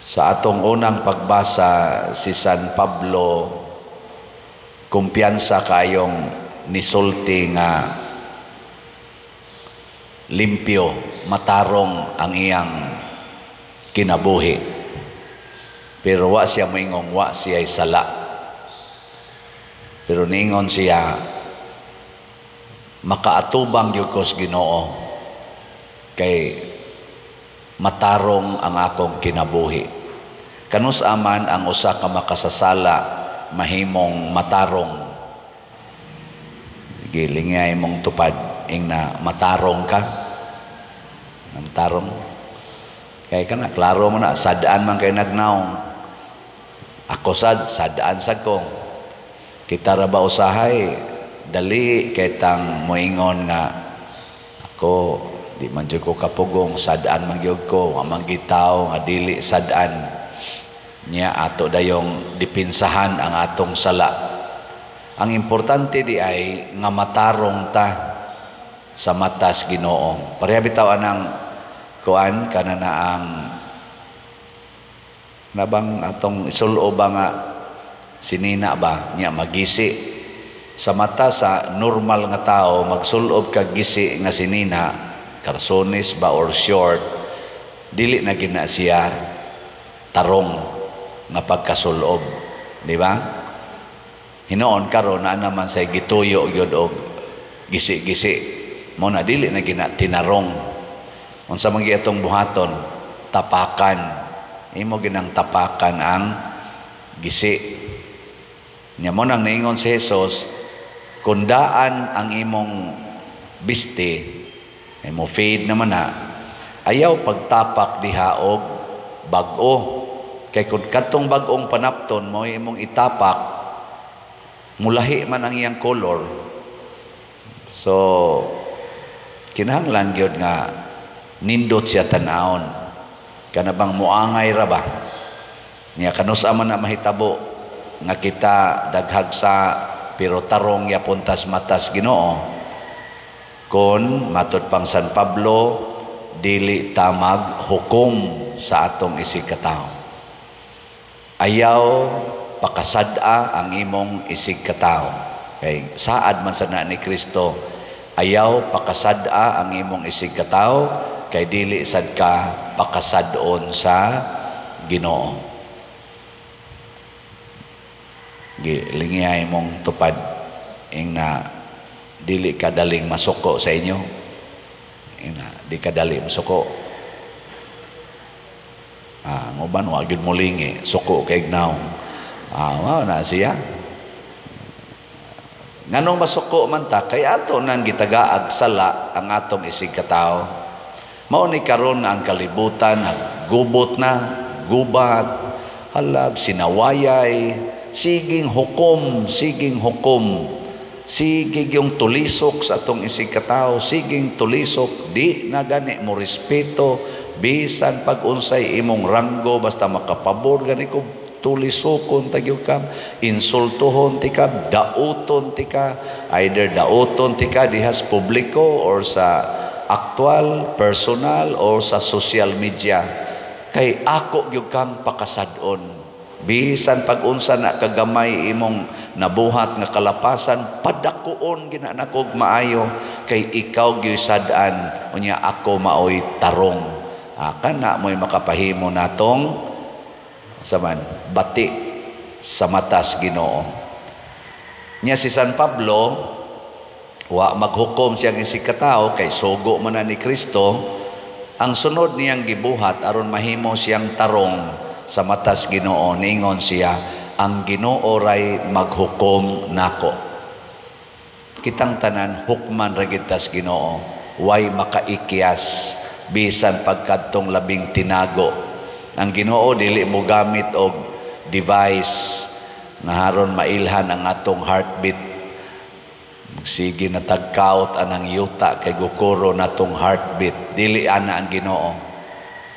Sa atong unang pagbasa, si San Pablo kumpiyansa kayong nisulti nga limpyo, matarong ang iyang kinabuhi. Pero wa siya moingong wa siya sala. Pero niingon siya, "Makaatubang gyud ko sa Ginoo kay matarong ang akong kinabuhi." Kanus aman ang usa ka makasasala mahimong matarong? Gilingay mong tupad, ing na matarong ka. Matarong. Kay kana klaro mo na, sad-an man kay nagnaong. Ako sad, sad-an sad ko. Kita ra ba usahay dali kay tang moingon nga ako di man jud ko kapugong, sad-an man gyud ko, wa man gitaw nga dili sad-an. Nya ato dayong dipinsahan ang atong sala. Ang importante di ay nga matarong ta sa matas Ginoo. Pareha bitaw anang kuan kana na ang nabang atong isulo ba nga sinina ba nya magisi. Sa mata sa normal nga tao, magsulob kag gisi nga sinina, karsones ba or short, dili na gina siya tarong nga pagkasulob, di ba? Hinoon karon na naman sa gituyo gyud og gisi-gisi mo na, dili na gina tinarong. Unsa man gyud atong buhaton? Tapakan. Imo ginang tapakan ang gisi nya. Mo nang niingon si Jesus, kung daan ang imong biste ay mo fade naman na, ayaw pagtapak diha og bag-o, kay kung kadtong bag-ong panapton mo imong itapak, mulahi man ang iyang color. So kinahanglan gyud nga nindot siya tan-awon, kana bang muangay ra ba niya. Kanus man na mahitabo nga kita daghag sa pero tarong yapon tas matas Ginoo kon matud pang San Pablo, dili ta maghukom sa atong isig katawo. Ayaw pakasad-a ang imong isig katawo, kay saad man sana ni Kristo, ayaw pakasad-a ang imong isig katawo kay dili sad ka pakasad-on sa Ginoo. Lingiyay mong tupad, ing na dili ka daling masuko sa inyo. Ing na di ka dali masuko. Ah, ang uban wa gyud mo lingi, suko kay naong. Ah, mao na siya. Nganong masuko man ta? Kay ato nang gitagaag sala ang atong isig katawo. Mao ni karon ang kalibutan naggubot na, gubat, halab, sinawayay, siging hukom, siging hukom, sige yung tulisok sa atong isig katawo, siging tulisok, di na gani mo respeto, bisan pag unsay imong ranggo, basta makapabor gani ko, tulisokon tagyo ka, insultuhon ti ka, dauton ti ka, either dauton ti ka dihas publiko or sa aktual, personal, or sa social media. Kay ako gyud kang pakasad-on. Bisan pag-unsa na kagamay imong nabuhat nga kalapasan, padakuon gina nako maayo kay ikaw gyud sad-an, unya ako maoy tarong. Ah, kana mo'y makapahimo natong saman bati sa matas Ginoo. Nya si San Pablo wa maghukom siyang isig katawo kay sugo man na ni Kristo. Ang sunod niyang gibuhat aron mahimo siyang tarong sa matas Ginoo, ningon siya, "Ang Ginoo ray maghukom nako." Kitang tanan hukman ra gid tas Ginoo, way makaikyas bisan pagkadtong labing tinago. Ang Ginoo dili mo gamit og device nga haron mailhan ang atong heartbeat. Sige na tagkaot anang yuta kay gukuro natong heartbeat. Dili ana ang Ginoo.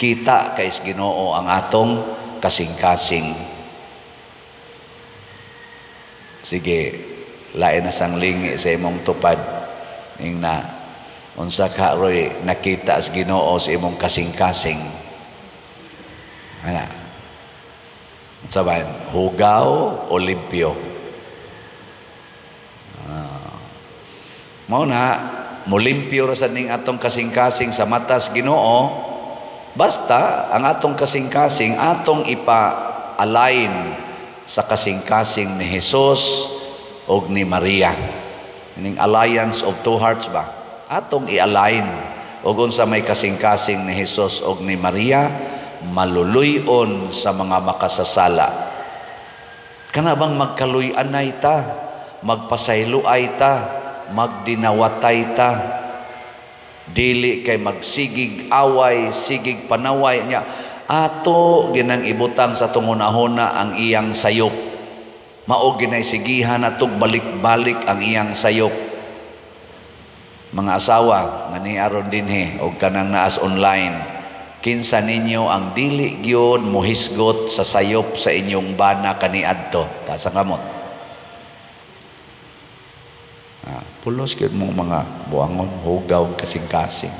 Kita kay Ginoo ang atong kasing-kasing. Sige, lain na sang lingi sa imong tupad. Ing na unsa ka roy nakita sa Ginoo sa imong kasing-kasing. Ana. Saban, hugaw o limpyo? Mao na molimpyo ra sad ning atong kasing-kasing sa matas Ginoo, basta ang atong kasing-kasing atong ipa-align sa kasing-kasing ni Jesus og ni Maria. Ining alliance of two hearts ba? Atong i-align og unsa may kasing-kasing ni Jesus og ni Maria, maluluy-on sa mga makasasala. Kana bang magkaluy-anay ta, magpasayloay ta, magdinawatay ta, dili kay magsigig away, sigig panaway niya. Ato ginang ibutang sa tungunahuna ang iyang sayop. Mao ginay sigihan atog balik-balik ang iyang sayop. Mga asawa nga aron dinhi og kanang naas online, kinsa ninyo ang dili gyud mohisgot sa sayop sa inyong bana kaniadto? Taas ang kamot. Pulos gyud mo mga buangon, hugaw kasing-kasing.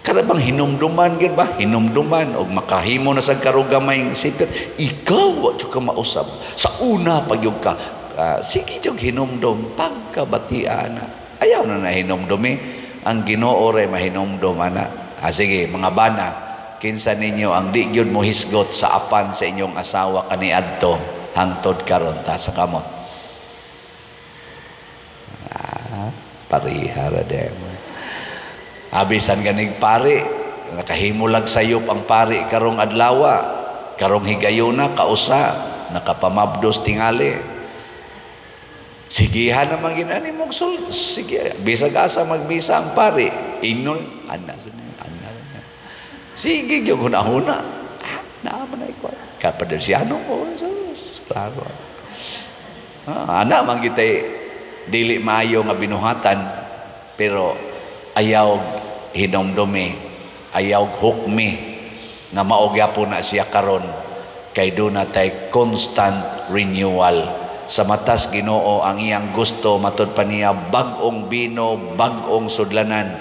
Kada bang hinumduman gyud ba? Hinumduman og makahimo na sa karugamay sipit, ikaw wa jud ka mausab. Sa una pag gyud ka, sige jud hinumdum pagkabatia na. Ayaw na na hinumdumi. Ang Ginoo ray mahinumdum ana. Sige, mga bana, kinsa ninyo ang di gyud mohisgot sa apan sa inyong asawa kaniadto hangtod karon? Ta sa kamot. Pariha ra demo. Abisan ganig pari, nakahimulag sayop ang pari karong adlawa, karong higayuna kausa, nakapamabdos tingali. Sigihan naman ginani mong sul, sige, bisag asa magbisa ang pari, ingnon ana ana. Sige gyud hunahuna. Naa man ay ko. Kapadersiano ko, klaro. Ana man gitay dili maayo nga binuhatan, pero ayaw hinomdumi, ayaw hukmi nga mao gyapon na siya karon kay duna tay constant renewal. Sa matas Ginoo ang iyang gusto matud pa niya bag-ong bino, bag-ong sudlanan.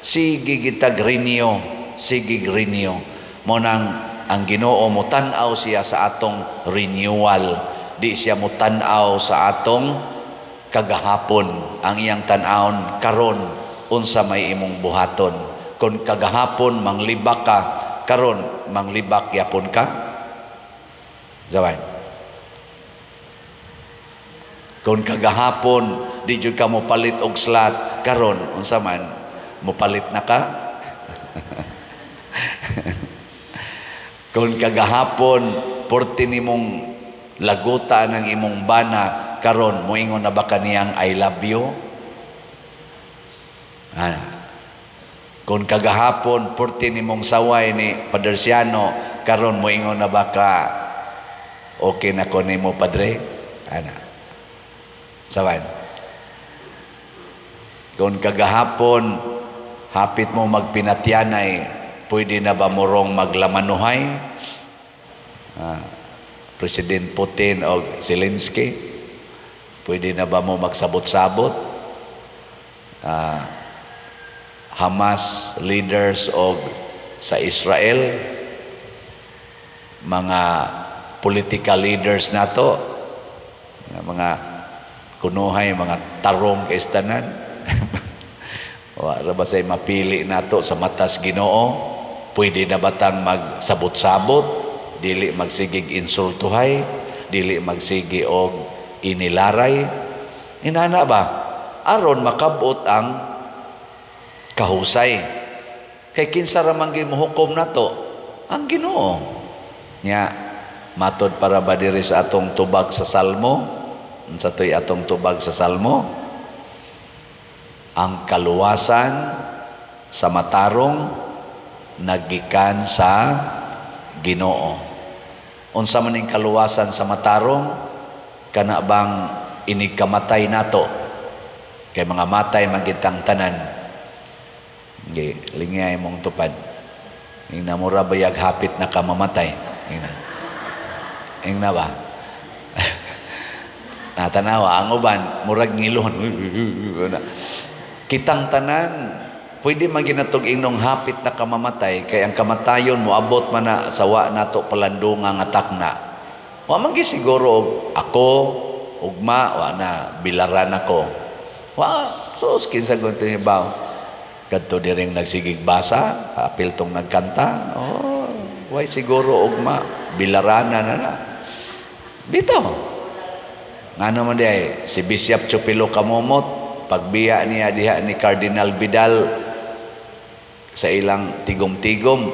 Sige gitag renew, sige renew. Mo nang ang Ginoo motan-aw siya sa atong renewal, di siya motan-aw sa atong kagahapon. Ang iyang tan-awon karon unsa may imong buhaton. Kung kagahapon manglibak ka, karon manglibak yapon ka. Zaway. Kung kagahapon di jud ka mopalit og slot, karon unsa man mopalit na ka? Kung kagahapon porti nimong laguta ng imong bana, karon moingon na ba kaniyang I love you? Kung kagahapon porti nimong saway ni Padersiano, karon moingon na ba ka okay na ko nimo padre? Ana. Sawan. Kung kagahapon hapit mo magpinatyanay, pwede na ba morong maglamanuhay? President Putin o Zelensky, pwede na ba mo magsabot-sabot? Hamas leaders o sa Israel, mga political leaders nato, mga kunuhay, mga tarong kaistanan. Wa ra ba say mapili nato sa matas Ginoo? Pwede na batang magsabot-sabot, dili magsigig insultuhay, dili magsigi og inilaray? Inana ba? Aron makabot ang kahusay. Kay kinsa ra man gimuhukom nato? Ang Ginoo. Nya matod para ba diri sa atong tubag sa Salmo? Unsa toy atong tubag sa Salmo? Ang kaluwasan sa matarong nagikan sa Ginoo. Unsa man ning kaluwasan sa matarong? Kana bang inigkamatay nato? Kay mga matay man gitang tanan. Ge, lingay mong tupad. Ingna mura bayag hapit na ka mamatay. Ingna. Ingna ba? Natanawa ang uban murag ngilon. Kitang tanan pwede man ginatog ingnong hapit na kamamatay, kay ang kamatayon moabot man na sa wa nato palandunga nga takna. Wa man siguro ako ugma wa na bilaran ako. Wa so kinsa gunto ni baw. Kadto diring nagsigig basa, apil tong nagkanta. Oh, way siguro ugma bilarana na na. Bitaw. Ngano man di si Bishop Chupilo Kamomot pagbiya niya diha ni Cardinal Vidal sa ilang tigom-tigom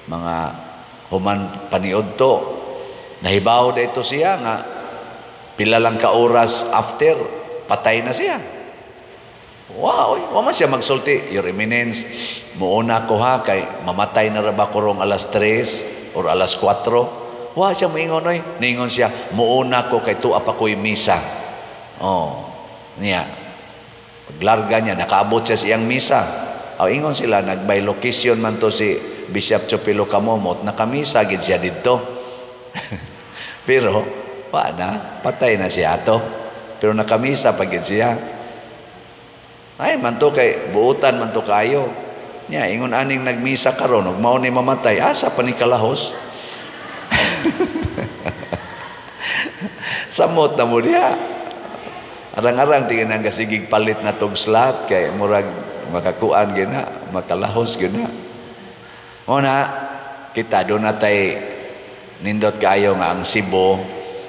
mga human paniudto, nahibaw dito siya nga pila lang ka oras after patay na siya. Wow, oy, wa man siya magsulti, "Your Eminence, muuna ko ha kay mamatay na ra ba ko rong alas 3 or alas 4." Wa siya moingon oy. Ningon siya, "Muuna ko kay tuwa pa ko'y misa." Oh, niya. Paglarga niya, nakaabot siya sa iyang misa. Aw, ingon sila, nag-by location man to si Bishop Chupilo Kamomot, nakamisa gid siya didto. Pero, wa na, patay na siya ato. Pero nakamisa pa gid siya. Ay, man to kay, buutan man to kayo. Nya, ingon aning nagmisa karon ug mao ni mamatay, asa pa ni kalahos? Samot na mo diha. Arang-arang tingin ang kasigig palit na tog slot kay murag makakuan gina, makalahos gina. Una, kita doon na tay nindot kaayo nga ang Cebu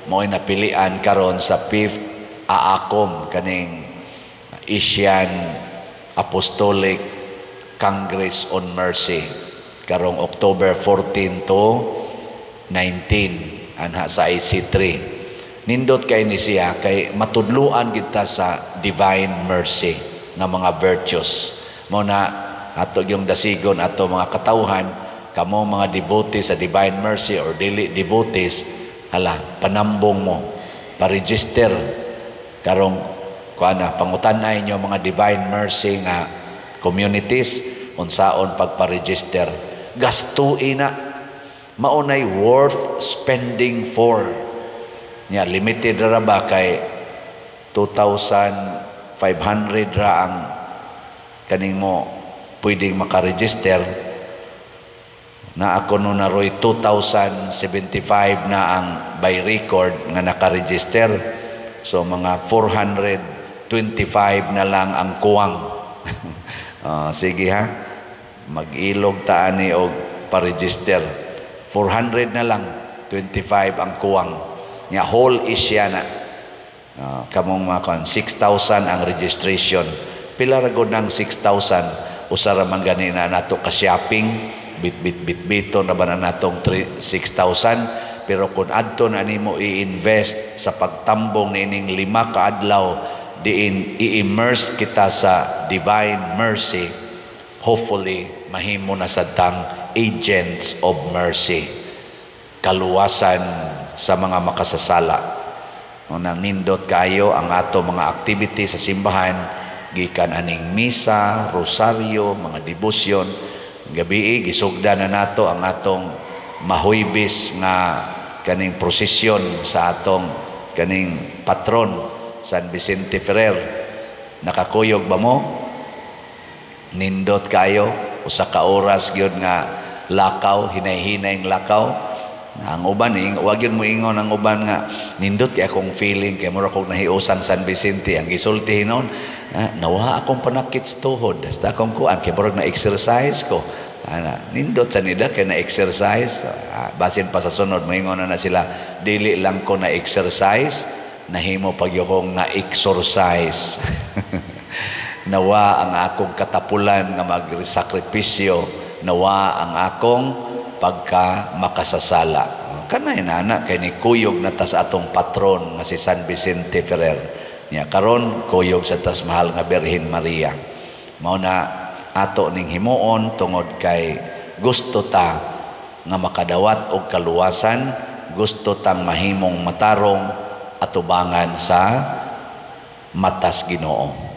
mao'y napilian karon sa 5th AACOM, kaning Asian Apostolic Congress on Mercy karong October 14 to 19 anha sa IC3. Nindot kay ni siya kay matudluan kita sa divine mercy nga mga virtues. Mao na ato yung dasigon ato mga katawhan, kamo mga devotees sa divine mercy or dili devotees, hala panambong mo, pa-register karong kuana, pangutan-ay inyo mga divine mercy nga communities unsaon pagpa-register. Gastuin na, maunay worth spending for. Nya limited ra ba kay 2,500 ra ang kaning mo pwedeng makaregister. Na ako no naroy 2,075 na ang by record nga nakaregister. So mga 425 na lang ang kuwang. Sige ha, mag-ilog ta ani og pa-register. 400 na lang, 25 ang kuwang. Nya whole Asia na. Kamong mga kon 6,000 ang registration. Pila ra gud nang 6,000? Usa ra man gani na nato ka shopping, bit bit bit bito na ba na natong 6,000, pero kung adto na nimo i-invest sa pagtambong niining 5 ka adlaw diin i-immerse kita sa divine mercy, hopefully mahimo na sad tang agents of mercy, kaluwasan sa mga makasasala. Unang nindot kayo ang ato mga activity sa simbahan, gikan aning misa, rosaryo, mga debosyon. Gabii gisugda na nato ang atong mahuybis nga kaning prosesyon sa atong kaning patron San Vicente Ferrer. Nakakuyog ba mo? Nindot kayo, usa ka oras gyud nga lakaw, hinay-hinay ang lakaw. Ang uban ing wag yun mo ingon ang uban nga nindot kay akong feeling kay mura kog nahiusan San Vicente. Ang gisulti hinon, nawa akong panakit sa tuhod, basta akong kuan kay murag na exercise ko. Ana, nindot sa nila kay na exercise. Basin pa sa sunod moingon na sila, dili lang ko na exercise, nahimo pag kong na exercise. Nawa ang akong katapulan nga magsakripisyo, nawa ang akong pagka makasasala. Kanay na kay ni kuyog na tas atong patron nga si San Vicente Ferrer. Nya karon kuyog sa tas mahal nga Birhen Maria. Mao na ato ning himuon tungod kay gusto ta nga makadawat og kaluwasan, gusto tang mahimong matarong atubangan sa matas Ginoo.